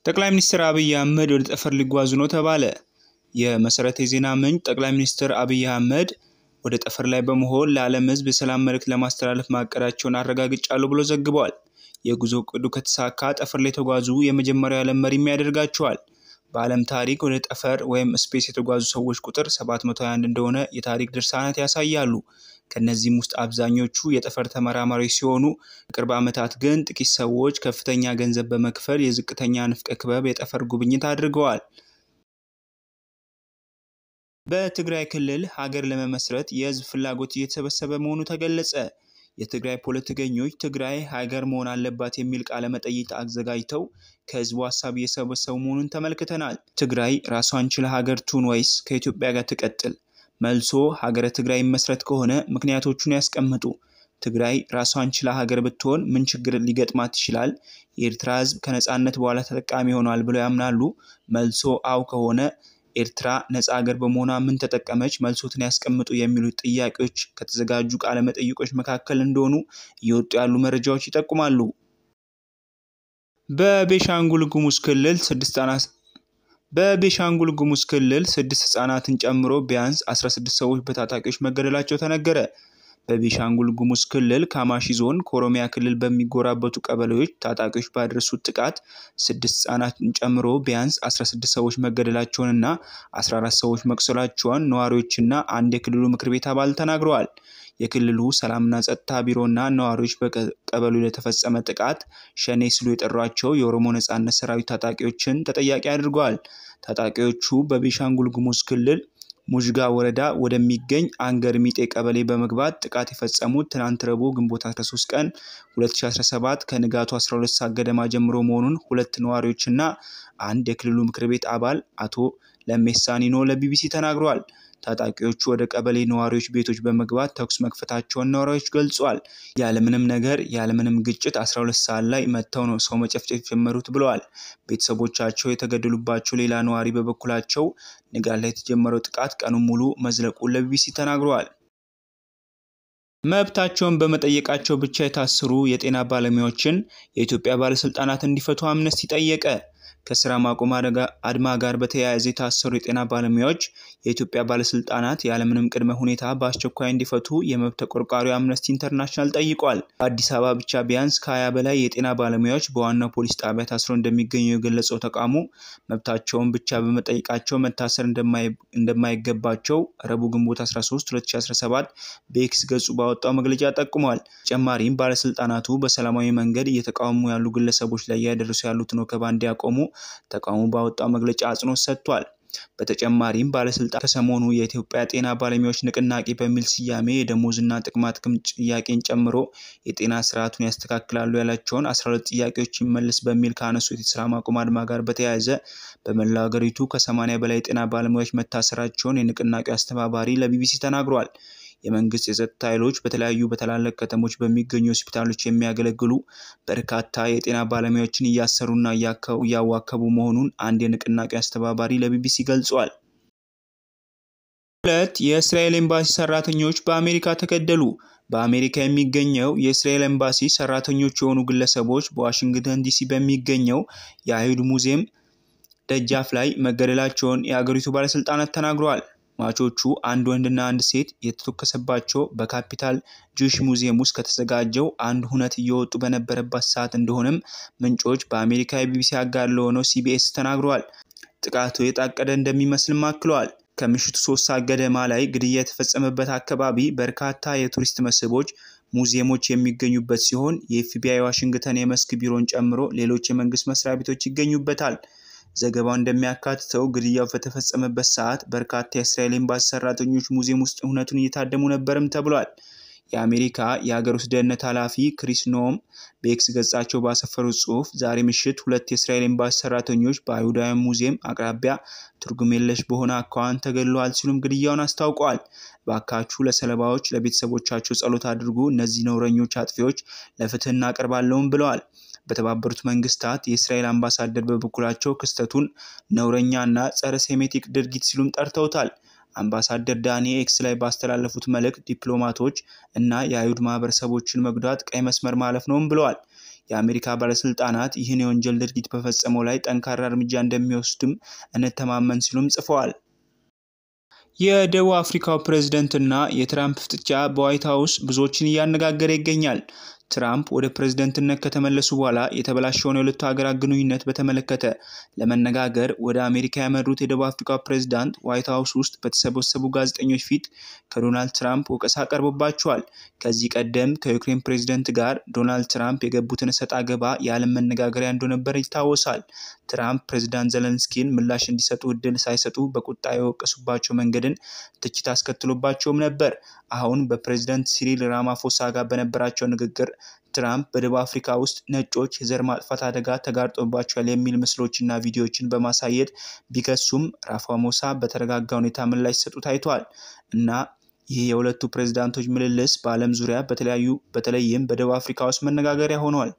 ጠቅላይ ሚኒስትር አብይ አህመድ ወደ ጠፈር ሊጓዙ ነው ተባለ። የመሰረት የዜና ምንጭ ጠቅላይ ሚኒስትር አብይ አህመድ ወደ ጠፈር ላይ በመሆን ለዓለም ሕዝብ የሰላም መልእክት ለማስተላለፍ ማቀዳቸውን አረጋግጫለሁ ብሎ ዘግቧል። የጉዞ እቅዱ ከተሳካ ጠፈር ላይ የተጓዙ የመጀመሪያው የዓለም መሪም ያደርጋቸዋል። በዓለም ታሪክ ወደ ጠፈር ወይም space የተጓዙ ሰዎች ቁጥር 721 እንደሆነ የታሪክ ድርሳናት ያሳያሉ። ከነዚህም ውስጥ አብዛኞቹ የጠፈር ተመራማሪዎች ሲሆኑ በቅርብ ዓመታት ግን ጥቂት ሰዎች ከፍተኛ ገንዘብ በመክፈል የዝቅተኛ ንፍቀ ክበብ የጠፈር ጉብኝት አድርገዋል። በትግራይ ክልል ሀገር ለመመስረት የህዝብ ፍላጎት እየተሰበሰበ መሆኑ ተገለጸ። የትግራይ ፖለቲከኞች ትግራይ ሀገር መሆን አለባት የሚል ቃለ መጠይቅ አዘጋጅተው ከህዝቡ ሀሳብ እየሰበሰቡ መሆኑን ተመልክተናል። ትግራይ ራሷን ችላ ሀገር ትሁን ወይስ ከኢትዮጵያ ጋር ትቀጥል? መልሶ ሀገረ ትግራይ መስረት ከሆነ ምክንያቶቹን ያስቀምጡ። ትግራይ ራሷን ችላ ሀገር ብትሆን ምን ችግር ሊገጥማት ይችላል? የኤርትራ ህዝብ ከነጻነት በኋላ ተጠቃሚ ሆኗል ብለው ያምናሉ? መልሶ አው ከሆነ ኤርትራ ነጻ ሀገር በመሆኗ ምን ተጠቀመች? መልሶትን ያስቀምጡ የሚሉት ጥያቄዎች ከተዘጋጁ ቃለ መጠይቆች መካከል እንደሆኑ እየወጡ ያሉ መረጃዎች ይጠቁማሉ። በቤሻንጉል ጉሙዝ ክልል 6 ህጻናትን ጨምሮ ቢያንስ 16 ሰዎች በታጣቂዎች መገደላቸው ተነገረ። በቤሻንጉል ጉሙዝ ክልል ካማሺ ዞን ከኦሮሚያ ክልል በሚጎራበቱ ቀበሌዎች ታጣቂዎች ባደረሱት ጥቃት 6 ህጻናትን ጨምሮ ቢያንስ 16 ሰዎች መገደላቸውንና 14 ሰዎች መቁሰላቸውን ነዋሪዎችና አንድ የክልሉ ምክር ቤት አባል ተናግረዋል። የክልሉ ሰላምና ጸጥታ ቢሮና ነዋሪዎች በቀበሌው ለተፈጸመ ጥቃት ሸኔ ሲሉ የጠሯቸው የኦሮሞ ነጻነት ሰራዊት ታጣቂዎችን ተጠያቂ አድርገዋል። ታጣቂዎቹ በቤሻንጉል ጉሙዝ ክልል ሙጅጋ ወረዳ ወደሚገኝ አንገር ሚጤ ቀበሌ በመግባት ጥቃት የፈጸሙት ትናንት ረቡዕ ግንቦት 13 ቀን 2017 ከንጋቱ 12 ሰዓት ገደማ ጀምሮ መሆኑን ሁለት ነዋሪዎችና አንድ የክልሉ ምክር ቤት አባል አቶ ለሜሳ ኒኖ ለቢቢሲ ተናግረዋል። ታጣቂዎቹ ወደ ቀበሌ ነዋሪዎች ቤቶች በመግባት ተኩስ መክፈታቸውን ነዋሪዎች ገልጿል። ያለምንም ነገር ያለምንም ግጭት 12 ሰዓት ላይ መጥተው ነው ሰው መጨፍጨፍ የጀመሩት ብለዋል። ቤተሰቦቻቸው የተገደሉባቸው ሌላ ነዋሪ በበኩላቸው ንጋት ላይ የተጀመረው ጥቃት ቀኑን ሙሉ መዝለቁን ለቢቢሲ ተናግረዋል። መብታቸውን በመጠየቃቸው ብቻ የታሰሩ የጤና ባለሙያዎችን የኢትዮጵያ ባለስልጣናት እንዲፈቱ አምነስቲ ጠየቀ። ከስራ ማቆም አድማ ጋር በተያያዘ የታሰሩ የጤና ባለሙያዎች የኢትዮጵያ ባለስልጣናት ያለምንም ቅድመ ሁኔታ በአስቸኳይ እንዲፈቱ የመብት ተቆርቋሪው አምነስቲ ኢንተርናሽናል ጠይቋል። በአዲስ አበባ ብቻ ቢያንስ ከ20 በላይ የጤና ባለሙያዎች በዋናው ፖሊስ ጣቢያ ታስረው እንደሚገኙ የገለጸው ተቋሙ መብታቸውን ብቻ በመጠየቃቸው መታሰር እንደማይገባቸው ረቡዕ ግንቦት 13 2017 በኤክስ ገጹ ባወጣው መግለጫ ጠቁሟል። ተጨማሪም ባለስልጣናቱ በሰላማዊ መንገድ እየተቃወሙ ያሉ ግለሰቦች ላይ እያደረሱ ያሉትን ወከባ እንዲያቆሙ ተቋሙ ባወጣው መግለጫ አጽንኦት ሰጥቷል። በተጨማሪም ባለስልጣን ከሰሞኑ የኢትዮጵያ ጤና ባለሙያዎች ንቅናቄ በሚል ስያሜ የደሞዝና ጥቅማ ጥቅም ጥያቄን ጨምሮ የጤና ስርዓቱን ያስተካክላሉ ያላቸውን 12 ጥያቄዎች ይመለስ በሚል ካነሱት የስራ ማቆም አድማ ጋር በተያያዘ በመላው ሀገሪቱ ከ80 በላይ የጤና ባለሙያዎች መታሰራቸውን የንቅናቄው አስተባባሪ ለቢቢሲ ተናግሯል። የመንግስት የጸጥታ ኃይሎች በተለያዩ በታላላቅ ከተሞች በሚገኙ ሆስፒታሎች የሚያገለግሉ በርካታ የጤና ባለሙያዎችን እያሰሩና እያዋከቡ መሆኑን አንድ የንቅናቄው አስተባባሪ ለቢቢሲ ገልጿል። ሁለት የእስራኤል ኤምባሲ ሰራተኞች በአሜሪካ ተገደሉ። በአሜሪካ የሚገኘው የእስራኤል ኤምባሲ ሰራተኞች የሆኑ ግለሰቦች በዋሽንግተን ዲሲ በሚገኘው የአይሁድ ሙዚየም ደጃፍ ላይ መገደላቸውን የአገሪቱ ባለስልጣናት ተናግረዋል። ሟቾቹ አንድ ወንድና አንድ ሴት የተተኮሰባቸው በካፒታል ጂውሽ ሙዚየም ውስጥ ከተዘጋጀው አንድ ሁነት እየወጡ በነበረበት ሰዓት እንደሆነም ምንጮች በአሜሪካ የቢቢሲ አጋር ለሆነው ሲቢኤስ ተናግረዋል። ጥቃቱ የታቀደ እንደሚመስልም አክለዋል። ከምሽቱ 3 ሰዓት ገደማ ላይ ግድያ የተፈጸመበት አካባቢ በርካታ የቱሪስት መስህቦች፣ ሙዚየሞች የሚገኙበት ሲሆን የኤፍቢአይ ዋሽንግተን የመስክ ቢሮን ጨምሮ ሌሎች የመንግስት መስሪያ ቤቶች ይገኙበታል። ዘገባው እንደሚያካትተው ግድያው በተፈጸመበት ሰዓት በርካታ የእስራኤል ኤምባሲ ሰራተኞች ሙዚየም ውስጥ ሁነቱን እየታደሙ ነበርም ተብሏል። የአሜሪካ የሀገር ውስጥ ደህንነት ኃላፊ ክሪስ ኖም በኤክስ ገጻቸው ባሰፈሩት ጽሑፍ ዛሬ ምሽት ሁለት የእስራኤል ኤምባሲ ሰራተኞች በአይሁዳውያን ሙዚየም አቅራቢያ ትርጉም የለሽ በሆነ አኳኋን ተገድለዋል ሲሉም ግድያውን አስታውቀዋል። እባካችሁ ለሰለባዎች ለቤተሰቦቻቸው ጸሎት አድርጉ፣ እነዚህ ነውረኞች አጥፊዎች ለፍትህ እናቀርባለሁም ብለዋል። በተባበሩት መንግስታት የእስራኤል አምባሳደር በበኩላቸው ክስተቱን ነውረኛና ጸረ ሴሜቲክ ድርጊት ሲሉም ጠርተውታል። አምባሳደር ዳኒ ኤክስ ላይ ባስተላለፉት መልእክት ዲፕሎማቶች እና የአይሁድ ማህበረሰቦችን መጉዳት ቀይ መስመር ማለፍ ነውም ብለዋል። የአሜሪካ ባለስልጣናት ይህን የወንጀል ድርጊት በፈጸመው ላይ ጠንካራ እርምጃ እንደሚወስድም እንተማመን ሲሉም ጽፈዋል። የደቡብ አፍሪካው ፕሬዝደንትና የትራምፕ ፍጥጫ በዋይት ሀውስ ብዙዎችን እያነጋገረ ይገኛል። ትራምፕ ወደ ፕሬዝደንትነት ከተመለሱ በኋላ የተበላሸውን የሁለቱ ሀገራት ግንኙነት በተመለከተ ለመነጋገር ወደ አሜሪካ ያመሩት የደቡብ አፍሪካው ፕሬዝዳንት ዋይት ሀውስ ውስጥ በተሰበሰቡ ጋዜጠኞች ፊት ከዶናልድ ትራምፕ ወቀሳ ቀርቦባቸዋል። ከዚህ ቀደም ከዩክሬን ፕሬዝደንት ጋር ዶናልድ ትራምፕ የገቡትን እሰጥ አገባ የዓለም መነጋገሪያ እንደነበር ይታወሳል። ትራምፕ ፕሬዝዳንት ዘለንስኪን ምላሽ እንዲሰጡ እድል ሳይሰጡ በቁጣ የወቀሱባቸው መንገድን ትችት አስከትሎባቸውም ነበር። አሁን በፕሬዝዳንት ሲሪል ራማፎሳ ጋር በነበራቸው ንግግር ትራምፕ በደቡብ አፍሪካ ውስጥ ነጮች የዘር ማጥፋት አደጋ ተጋርጦባቸዋል የሚል ምስሎችና ቪዲዮዎችን በማሳየት ቢከሱም ራማፎሳ በተረጋጋ ሁኔታ ምላሽ ሲሰጡ ታይተዋል። እና ይህ የሁለቱ ፕሬዝዳንቶች ምልልስ በዓለም ዙሪያ በተለያዩ በተለይም በደቡብ አፍሪካ ውስጥ መነጋገሪያ ሆኗል።